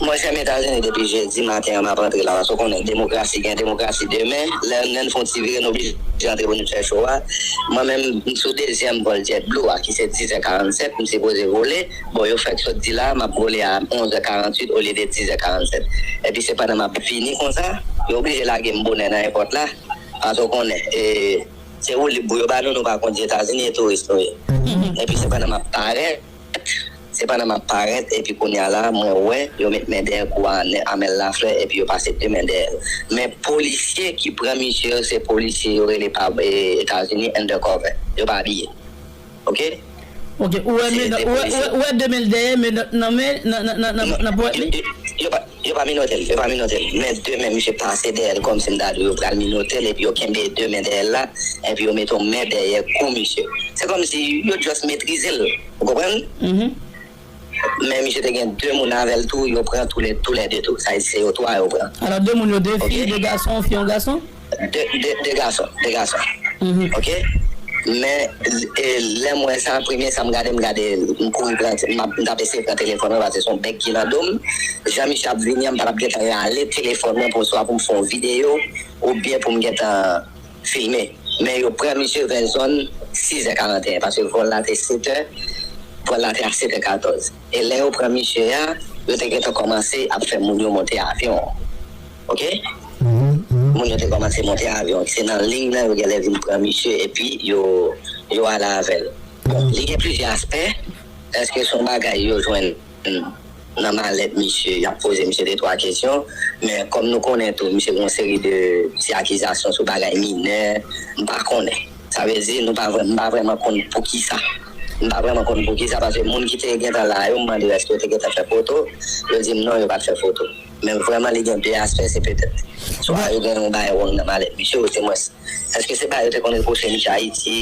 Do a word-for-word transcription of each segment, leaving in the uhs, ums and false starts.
Mwen fèmen Etazini depi jedi maten an, m ap antre la, paske w konnen demokrasi, gen demokrasi demen. Lè, lè n fè yon ti vire, n oblije antre pou nou fè show a. Mwen menm, m sou dezyèm vòl JetBlue a, ki se dizè karannsèt, m sipoze vole. Bon, yo fèk sot di la, m ap vole a onzè karantuit olye de dizè karannsèt. Epi se pandan m ap vini konsa, yo oblije lage m bonè nan èpòt la, paske w konnen, e, se woulib pou yo ba nou, nou pa kondi Etazini, e touris nou ye. Epi se pandan m ap parèt, se pandan m ap parèt, epi kounye a la, mwen wè, yo met men dèyè kou a Amel Lafleur, epi yo pase de men dèyè l. Men polisye ki pran misye yo, se polisye yo rele pa, e, Etazini undercover. Yo pa abiye. Ok? Ok, ou wè, men, ou wè, ou wè, ou wè de men l dèyè, men nan, nan men, nan, nan, nan, nan, nan ponyèt li? Yo, yo, yo pa, yo pa minote l, yo pa minote l. Men de men misye pase dèyè l, kòmsi m ta di w yo pral minote l, epi yo kenbe de men dèyè l la, epi yo mete yon men dèyè kou misye. Se kòmsi yo just metrize l, ou konprann? Men misye te gen de moun avè l tou, yo pran tou le, tou le de tou. Sa vle di se yo twa yo pran. Alò, de moun yo, de fi, de gason, fi, yon gason? De, de, de gason, de gason. Ok? Men, e, lè m wè sa, premye sa m gade, m gade, m kouri pran, m ap, m t ap eseye pran telefòn mwen, paske se yon bèg ki nan do m. Jan misye ap vini an, m pa t ap gentan rale telefòn mwen pou swa pou m fè yon videyo, oubyen pou m gentan filme. Men yo pran misye vè zòn sizè karanteyen, paske vòl la te setè, vòl la te a setè katòz. E lè yo pran misye a, yo te gentan kòmanse ap fè moun yo monte avyon an. Ok? Moun yo te kòmanse monte avyon an. Se nan liy nan yo genlè vin pran misye, epi yo, yo ale avè l. Bon, li gen plizyè aspè. Èske se yon bagay yo jwenn nan malèt misye, y ap poze misye de twa kesyon, men kòm nou konnen tou, misye gen yon seri de ti akizasyon sou bagay minè, m pa konnen. Sa vle di, nou pa vrè-, m pa vrèman konn poukisa. M pa vrèman konn poukisa, paske moun ki te gentan la yo, m mande yo èske yo te gentan fè foto, yo di m non, yo pa t fè foto. Men vrèman, li gen de aspè, se petèt swa yo gen yon bagay wrong nan malèt misye, osimwens, èske se pa yo te konn repwoche misye Ayiti,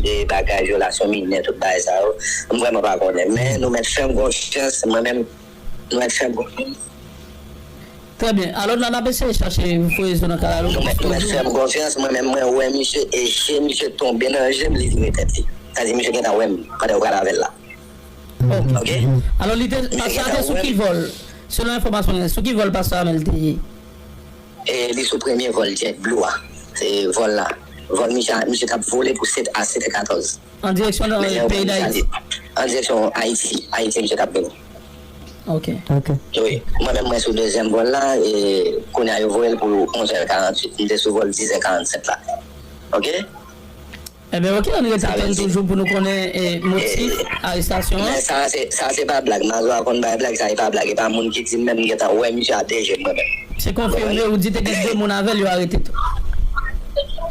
de bagay, vyolasyon minè, tout bagay sa yo? M vrèman pa konnen. Men nou mèt fè m konfyans, mwen menm, nou mèt fè m konfyans. Trè byen. Alò, n ap eseye chache foye zo nan kalalou. Nou mèt, nou mèt fè m konfyans, mwen menm, mwen wè misye, e je misye tonbe nan je m, li vire tèt li. Sa di misye gentan wè m pandan yo pral avè l la. Ok. Alò, li te, pastè a te sou ki vòl? Selon enfòmasyon, sou ki vòl pastè Amel te ye? E li sou premye vòl JetBlue a. Se vòl la. Vòl misye, misye t ap vole pou sèt a sèt è katòz. An direksyon nan peyi Dayiti? An direksyon Ayiti. Ayiti, misye t ap vini. Ok. Ok. Wi. Mwen menm, mwen sou dezyèm vòl la, e kounye a, yo voye l pou onzè karantuit. M te sou vòl dizè karannsèt la. Ok? Ebyen, ok, ann rete tann toujou pou nou konnen, e, motif arestasyon an. Men sa, se, sa, se pa blag. Mazo a konn bay blag, sa, e pa blag. E pa moun ki di m menm, m gentan wè misye a de je m, mwen menm. Se konfime, ou di te gen de moun avè l, yo arete tou.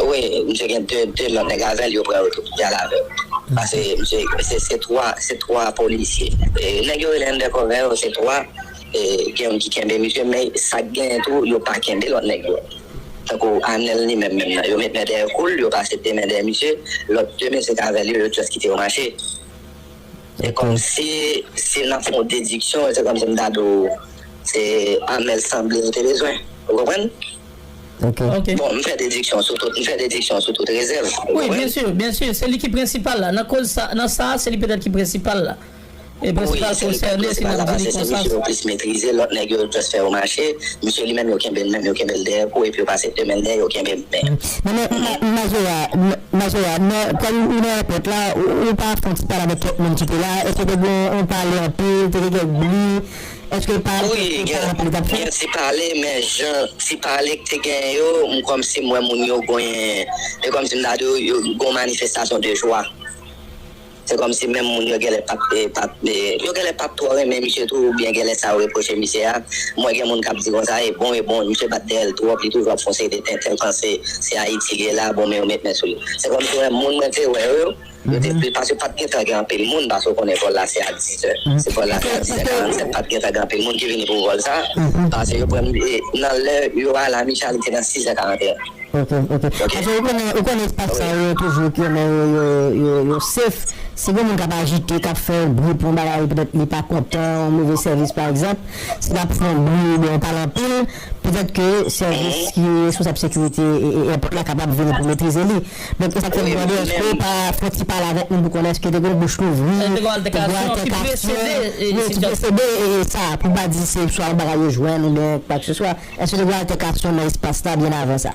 Wi, misye gen de, de lòt nèg avè l, yo pran yo tou, y al avè yo. Paske misye, se, se twa, se twa polisye. E, nèg yo rele undercover yo, se twa, e, gen youn ki kenbe misye, men sa k genyen tou, yo pa kenbe lòt nèg yo. Tankou Anèl li menm, menm nan, yo met men dèyè kou l, yo pase de men dèyè misye, lòt de mesye k avè l yo, yo just kite yo mache. Se kòmsi, si n ap fè yon dediksyon, se kòmsi m ta di w, se Amèl sanble yo te bezwen. Ou konprann? Ok. Ok. Bon, m fè dediksyon sou tout, m fè dediksyon sou tout rezèv. Wi, byen si, byen si. Se li ki prensipal la. Nan koz sa, nan sa, se li petèt ki prensipal la. E prensipal konsène, si n ap di li konsa. Misye yo plis metrize, lòt nèg yo just fè yo mache. Misye li menm, yo kenbe l menm, yo kenbe l dèyè kou, epi yo pase de men dèyè, yo kenbe men. Men, men, men, Majora, m-, Majora, nan, kòm ou nan èpòt la, ou, ou pa fè yon ti pale avèk kèk moun ki te la, èske te gen yon pale anpil, te gen kèk bri, èske pa te gen anpil k ap fèt? Wi, gen, gen ti pale, men jan ti pale k te genyen yo, m kòmsi m wè moun yo genyen, e kòmsi m ta di yo, yo gen yon manifestasyon de jwa. Se kòmsi menm moun yo genlè pa t, e, pa t, e, yo genlè pa t twò renmen misye tou, oubyen genlè sa yo repwoche misye a. M wè gen moun k ap di konsa, e bon, e bon, misye bat dèyè l twòp, li toujou ap fè yon seri de tenten, l panse se Ayiti li ye la, bon, men yo met men sou li. Se kòmsi mwen, moun mwen te wè yo, yo te plis, paske pa t gentan gen anpil moun, paske w konnen vòl la se a dis è. Se vòl la se a dis è karannsèt, pa t gentan gen anpil moun ki vini pou vòl sa, paske yo pran, e, nan lè yo a la Michal te nan sis è karanteyen. Ok, ok. Paske ou konnen, ou konnen espas sa yo toujou ki yo, yo, yo, yo safe. Si gen moun k ap ajite, k ap fè bri pou yon bagay, petèt li pa kontan, yon move sèvis pa egzanp, si l ap fè yon bri oubyen yon pale anpil, petèt ke sèvis ki responsab sekirite e, e, èpòt la kapab vini pou metrize li. Donk, e sa k fè m mande, èske w pa fè yon ti pale avèk nou pou konnen èske te gen bouch louvri, te gen altèkasyon, wi, ti presede e, e sa, pou pa di se swa yon bagay yo jwenn oubyen kwakeseswa. Èske te gen altèkasyon nan espas la byen avan sa?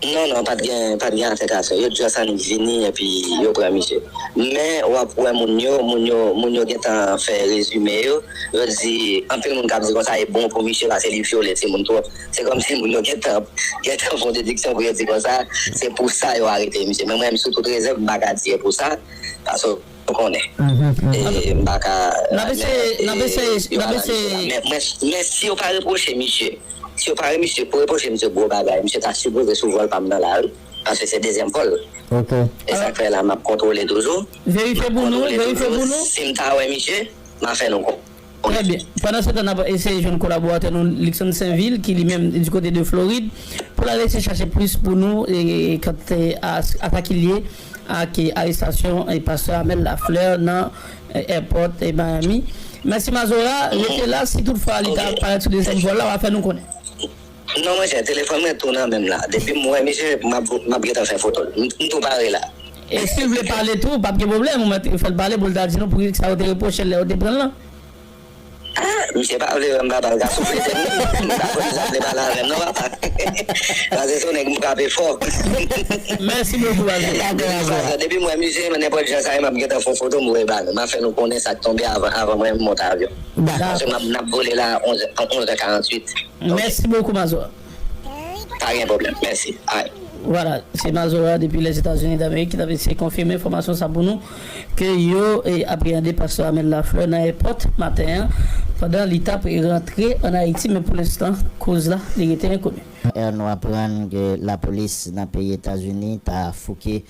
Non, non, pa t gen, pa t gen altèkasyon. Yo just annik vini epi yo pran misye. Men w ap wè moun yo, moun yo, moun yo gentan fè rezime yo. Yo di, anpil moun k ap di konsa, e bon pou misye paske li vyole timoun twòp. Se kòmsi moun yo gentan, gentan fè yon dediksyon pou yo di konsa, se pou sa yo arete misye. Men mwen menm, sou tout rezèv, m pa ka di e pou sa, paske w konnen. E m pa ka, n ap eseye, n ap eseye, n ap eseye. Men, men, men si yo pa repwoche misye, si yo pa re-, misye, pou repwoche misye gwo bagay, misye ta sipoze sou vòl pa m nan lari, paske se dezyèm vòl. E sa k fè la, m ap kontwole toujou. Verifye pou nou, verifye pou nou. Si m ta wè misye, m a fè nou konnen. Trè byen. Pandan se tan, n ap eseye jwenn kolaboratè nou, Luckson Sainvil, ki li menm di kote de Florid, pou l al eseye chache plis pou nou, e, kantite a, a sa ki lye ak, e, arestasyon, e, pastè Amel Lafleur nan, e, èpòt, e, Miami. Mèsi Mazora, rete la, si toutfwa li ta parèt sou dezyèm vòl la, w a fè nou konnen. Non, monchè, telefòn mwen tou nan men m la. Depi m wè misye, m ap, m ap gentan fè foto l. M, m tou pare la. E si l vle pale tou, p ap gen pwoblèm, ou mèt fè l pale pou l ta di nou poukisa yo te repwoche l lè yo te pran l lan. Ah, misye pa vle wè m, papa, l ka souflete m. M pa konn sa vle pale avè m non, papa. Paske se yon nèg m frape fò. Mèsi bokou, Mazora. Depi m wè misye, men nenpòt jan sa ye, m ap gentan fè yon foto, m voye ba nou. M ap fè nou konnen sa k tonbe avan, avan mwen m monte avyon. Paske m ap, n ap vole la onz, onz è karanntuit. Mèsi bokou, Mazora. Pa gen pwoblèm. Mèsi. Ay. Vwala, se Mazora depi Lèzetazini Damerik ki t ap eseye konfime enfòmasyon sa pou nou, ke yo, e, apreyande pastè Amel Lafleur nan èpòt maten an, pandan li t ap rantre ann Ayiti, men pou lenstan, koz la, li rete enkoni. Nou aprann ke lapolis nan peyi Etazini ta fouke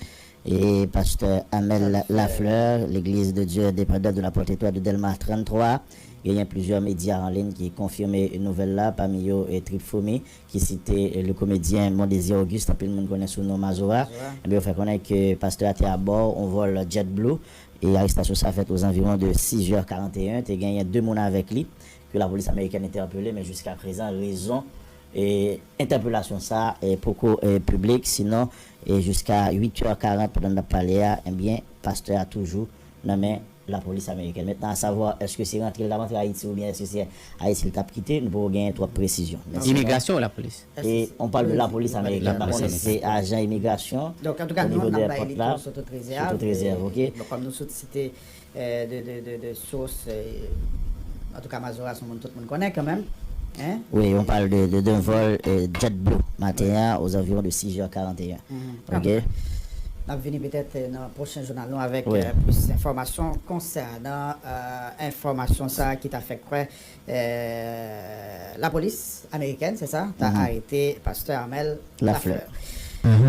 e pastè Amel Lafleur, L'Église de Dieu Indépendante de la Pointe Étroite de Delma tranntrwa. Genyen plizyè medya an liy ki konfime nouvèl la, pami yo, e, Trip Foumi, ki site, e, le komedyen Mondésir Auguste, anpil moun konnen sou non Mazora. Ebyen, yo fè konnen ke pastè a te abò yon vòl JetBlue, e arestasyon sa fèt ozanviwon de sis è karanteyen. Te genyen de moun avèk li, ke lapolis amerikèn entèpele, men jiskaprezan, rezon, e, entèpelasyon sa, e, poko, e, piblik, sinon, e jiska uit è karant, pandan n ap pale a, ebyen, pastè a toujou nan men lapolis amerikèn. Mentnan, a savwa, èske se rantre l t ap rantre Ayiti oubyen èske se Ayiti l t ap kite, nou poko genyen twòp presizyon. Imigrasyon ou lapolis? E on parle de lapolis amerikèn, pa konnen si se ajan imigrasyon o nivo de èpòt la, sou tout rezèv, ok. Bon, kòm nou sot site, euh, de, de, de, de source, euh, antouka, Mazora se yon moun tout moun konnen kanmenm. Hein? Oui, on parle de, de, d'un vol, euh, JetBlue maten an, aux environs de six heures quarante et un. Ok? N ap vini petèt, euh, nan pwochen jounal nou avèk, euh, plis enfòmasyon konsènan, euh, enfòmasyon sa a ki ta fè kwè, euh, lapolis amerikèn, se sa, ta arete pastè Amel Lafleur.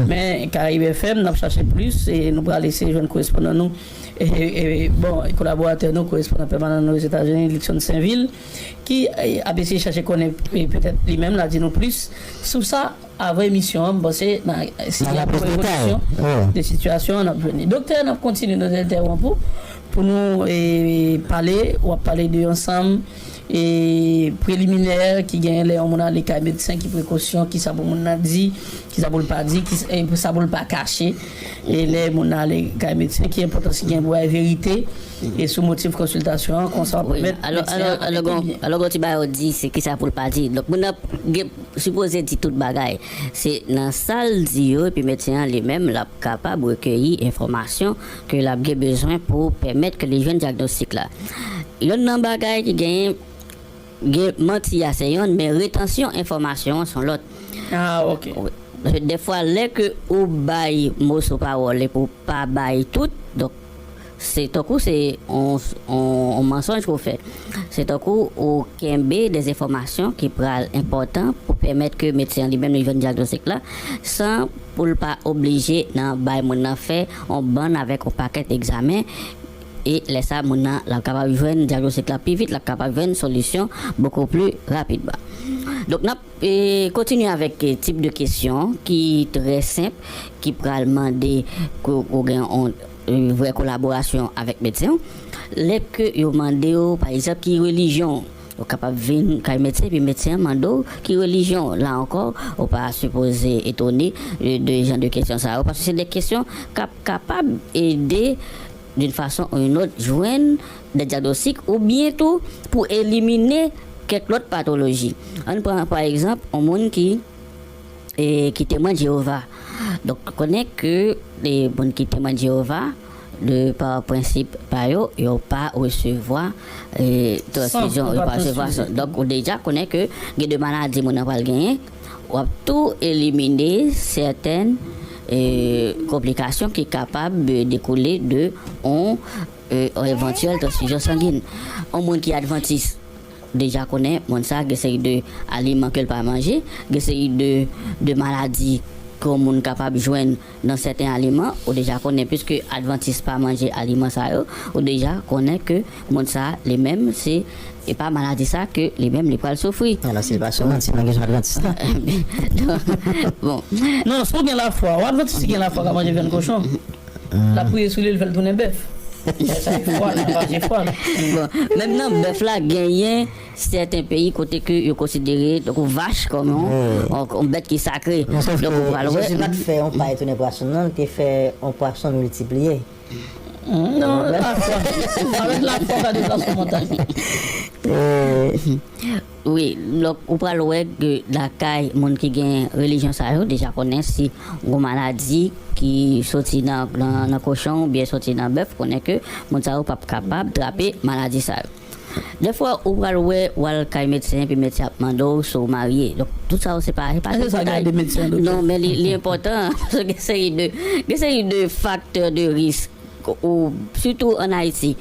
Men Caraïbes F M, n ap chache plis e nou pral eseye jwenn korespondan nou, e, e, bon, kolaboratè nou, korespondan pèmanan nou Ozetazini, Luckson Sainvil, ki, e, ap eseye chache konnen, e, petèt li menm l a di nou plis sou sa avan emisyon an. M panse si gen plis detay de sitiyasyon an, n ap jwenn li. Doktè, n ap kontinye, nou te entèwonp ou pou nou, e, pale, w ap pale de yon ansanm e, preliminè ki genyen lè yon moun ale kay medsen, ki prekosyon, kisa pou moun nan di, kisa pou l pa di, ki, e, pou sa pou l pa kache. E lè moun nan ale kay medsen, ki enpòtans ki gen pou bay verite e sou motif konsiltasyon an, konsa w ap pèmèt medsen an ap entervyen. Alò, gon ti bagay ou di, se kisa pou l pa di. Donk, moun nan gen, sipoze di tout bagay. Se nan sa l di yo, epi medsen an li menm, l ap kapab rekeyi enfòmasyon ke l ap gen bezwen pou pèmèt ke li jwenn dyagnostik la. Youn nan bagay ki genyen, gen manti a se youn, men retansyon enfòmasyon an se yon lòt. Ah, ok. Wi. Paske dèfwa, lè ke ou bay moso pawòl epi ou pa bay tout, donk, se tankou se on, on, on mansonj ke w fè. Se tankou ou kenbe de enfòmasyon ki pral enpòtan pou pèmèt ke medsen an li menm li jwenn dyagnostik la, san pou l pa oblije nan bay moun nan fè on bann avèk on pakèt egzamen. E lè sa, moun nan, l ap kapab jwenn dyagnostik la pi vit, l ap kapab jwenn solisyon bokou pli rapidman. Donk, n ap, e, kontinye avèk, e, tip de kesyon ki trè senp, ki pral mande ke w gen yon vrè kolaborasyon avèk medsen w. Lè ke yo mande w, pa egzanp, ki relijyon w, ou kapab vin kay medsen, epi medsen an mande w ki relijyon w. La ankò, ou pa sipoze etone de, de jan de kesyon sa yo, paske se de kesyon k ap kapab ede d'une façon ou une autre, jwenn de dyagnostik oubyen tou pou elimine kèk lòt patoloji. Ann pran, pa egzanp, yon moun ki, e, ki Temwen Jewova. Donk, konnen ke, e, moun ki Temwen Jewova, de pa prensip pa yo, yo pa resevwa, e, transfizyon, yo pa resevwa san. Donk, ou deja konnen ke gen de maladi moun nan pral genyen, w ap tou elimine sètèn, e, konplikasyon ki kapab, e, dekoule de yon, e, yon evantyèl transfizyon sangin. Yon moun ki advantis, deja konnen, moun sa gen seri de aliman ke l pa manje, gen seri de, de maladi ke yon moun kapab jwenn nan sèten aliman, ou deja konnen, piske advantis pa manje aliman sa yo, ou deja konnen ke moun sa, li menm, se, e pa maladi sa ke li menm li pral soufri. Alò, si l pa sou manti, nan kesyon advantis la. Bon. Non, si w gen lafwa, yon advantis ki gen lafwa ka manje vyann kochon. L ap priye sou li, l fè l tounen bèf. Sa se fwa, l ap mache fwa. Bon, menm nan bèf la, genyen sèten peyi kote ke yo konsidere, tankou vach kòm yon, yon, yon bèt ki sakre. Donk, ou pral wè. Jezi pa t fè yon pay tounen pwason, non, li te fè yon pwason miltipliye. Non, lafwa. Avèk lafwa, w ka deplase yon montay. Wi, donk, ou pral wè ke lakay moun ki gen relijyon sa yo, deja konnen si gon maladi ki soti nan, nan, nan kochon oubyen soti nan bèf, konnen ke moun sa yo p ap kapab trape maladi sa yo. Dèfwa, ou pral wè, w al kay medsen, epi medsen ap mande w si w marye. Donk, tout sa yo, se pa, se pa de detay. Non, men li, li enpòtan, paske gen seri de, gen seri de faktè de risk, ou, sitou ann Ayiti.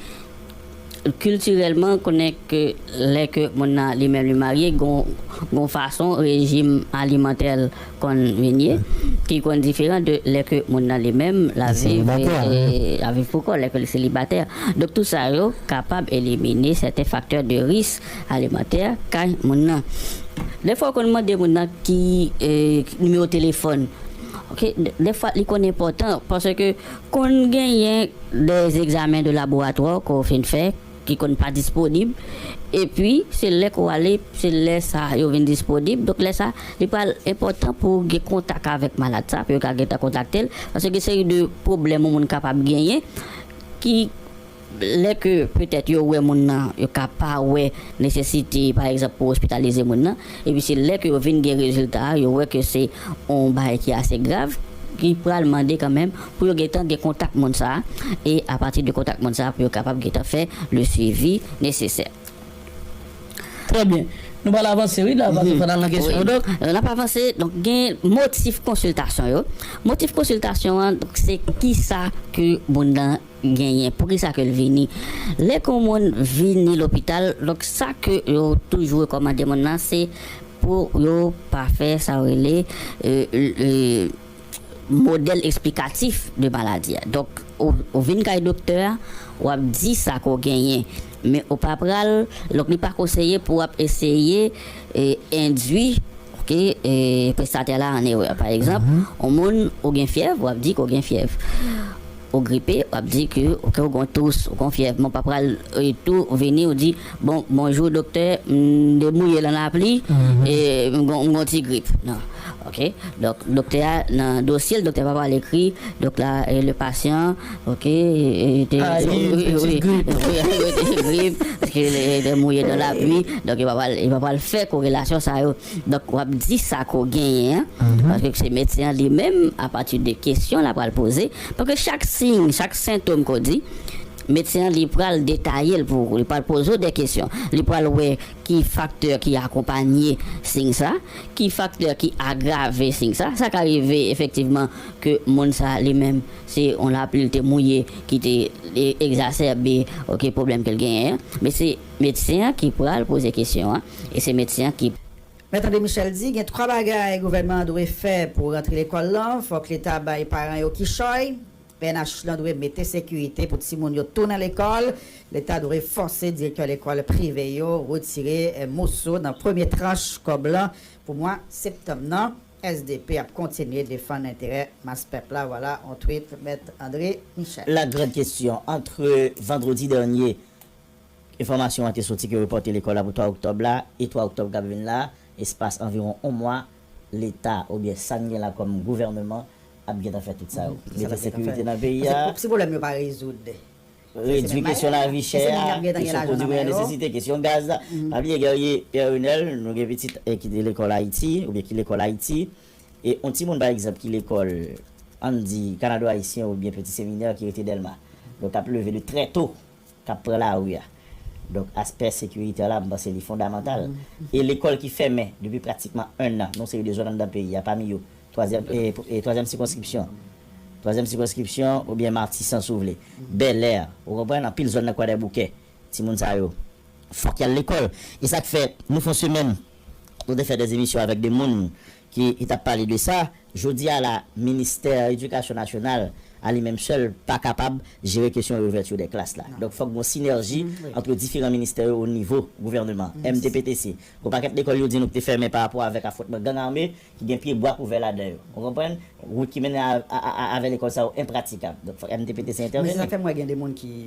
Kiltirèlman, konnen ke lè ke moun nan li menm li marye, gon, gon fason rejim alimantè l konn vin ye, ki konn diferan de lè ke moun nan li menm l ap viv, e, l ap viv pou kò, lè ke li selibatè. Donk, tout sa yo kapab elimine sèten faktè de risk alimantè kay moun nan. Dèfwa, w konn mande moun nan ki, e, nimewo telefòn. Oke, dè-, dèfwa, li konn enpòtan, paske konn genyen de egzamen de laboratwa ke w fin fè, ki konn pa disponib. Epi, se lè ke w ale, se lè sa yo vin disponib. Donk, lè sa, li pral enpòtan pou w gen kontak avèk malad sa, pou yo ka gentan kontakte l. Paske gen seri de pwoblèm yon moun kapab genyen, ki, lè ke petèt yo wè moun nan, yo ka pa wè nesesite, pa egzanp, pou ospitalize moun nan. Epi se lè ke yo vin gen rezilta a, yo wè ke se yon bagay ki ase grav, ki pral mande kanmenm pou yo gentan gen kontak moun sa a, e apati de kontak moun sa a, pou yo kapab gentan fè le suivi nesesè. Trè byen. Nou pral avanse, wi, la, paske fò n al nan kesyon yo, dòk. N ap avanse, donk, gen motif konsiltasyon yo. Motif konsiltasyon an, donk, se kisa ke moun nan genyen, poukisa ke l vini. Lè ke yon moun vini lopital, donk, sa ke yo toujou rekòmande moun nan, se pou yo pa fè sa yo rele, e, e, modèl eksplikatif de maladi a. Donk, ou, ou vin kay doktè a, w ap di sa ke w genyen. Men ou pa pral, donk li pa konseye pou w ap eseye, e, endwi, oke, e, prestatè la an erè. Pa egzanp, yon moun, ou gen fyèv, w ap di ke w gen fyèv. Ou gripe, w ap di ke, oke, ou gen tous, ou gen fyèv. Men w pa pral, e, tou vini, ou di, bon, bonjou, doktè, m te mouye nan lapli, e, m gon, m gon ti grip. Non. Oke? Donk, doktè a, nan dosye l, doktè a pa pral ekri, donk la, e, le patient, oke, e, te, wi, wi, wi, wi, te grip, paske li te mouye nan lapli, donk, li pa pral, li pa pral fè korelasyon sa yo. Donk, w ap di sa ke w genyen an, paske se medsen an li menm, apati de kesyon l ap pral poze, paske chak siy, chak sentòm ke w di, medsen an li pral detaye l pou ou, li pral poze w de kesyon, li pral wè ki faktè ki akonpanye siy sa, ki faktè ki agrave siy sa. Sa ka rive efektivman ke moun sa li menm se yon lapli li te mouye ki te, e, egzasèbe, oke, pwoblèm ke l genyen an. Men se medsen an ki pral poze kesyon an, e se medsen an ki Mèt André Michel di gen twa bagay gouvènman an dwe fè pou rantre lekòl lan. Fòk Leta bay paran yo kichòy. P N H lan dwe mete sekirite pou timoun yo tounen lekòl. Leta dwe fòse direktè lekòl prive yo retire, eh, moso nan premye tranch kòb lan pou mwa septanm nan. S D P ap kontinye defann enterè mas pèp la, vwala yon tweet Mèt André Michel. La grande question, entre vendredi dernier, enfòmasyon an te soti ke yo repòte lekòl la pou twa oktòb la, e twa oktòb k ap vin la, espas anviwon yon mwa, Leta oubyen sa n gen la kòm gouvènèman ap gentan fè tout sa yo. Mete sekirite nan peyi a, Si pwoblèm yo pa rezoud, redwi kesyon lavi chè a, kesyon pwodui premyè nesesite, kesyon gaz la. Pa bliye Guerrier Pierre Renel, nou gen pitit ki te lekòl Ayiti, oubyen ki lekòl Ayiti, e yon timoun pa egzanp ki lekòl, ann di, Kanado Ayisyen oubyen Peti Seminè ki rete Dèlma. Donk, ap leve de trè to, k ap pran lari a. Donk, aspè sekirite a la, m panse li fondamantal. E lekòl ki fèmen depi pratikman enn an nan yon seri de zòn anndan peyi a, pami yo, twazyèm, e, e, twazyèm sikonskripsyon. Twazyèm sikonskripsyon, oubyen Matisan, si w vle. Bèlè, ou konprann, anpil zòn nan Kwadèboukè. Timoun sa yo, fòk y al lekòl. E sa k fè, nou fè yon semèn, nou te fè de emisyon avèk de moun ki, ki t ap pale de sa. Jodi a la, Ministè Edikasyon Nasyonal, a li menm sèl, pa kapab jere kesyon reouvèti de klas la. Donk, fòk gen yon sinèji ant diferan ministè yo o nivo gouvènman, M T P T C. Gon pakèt lekòl yo di nou ki te fèmen pa rapò avèk afwontman gang ame ki gen pye bwa kouvè ladan yo. Ou konprann? Wout ki mennen a, a, a, avè lekòl sa yo enpratikab. Donk, fòk M T P T C entèveni. Men sa fè m wè gen de moun ki,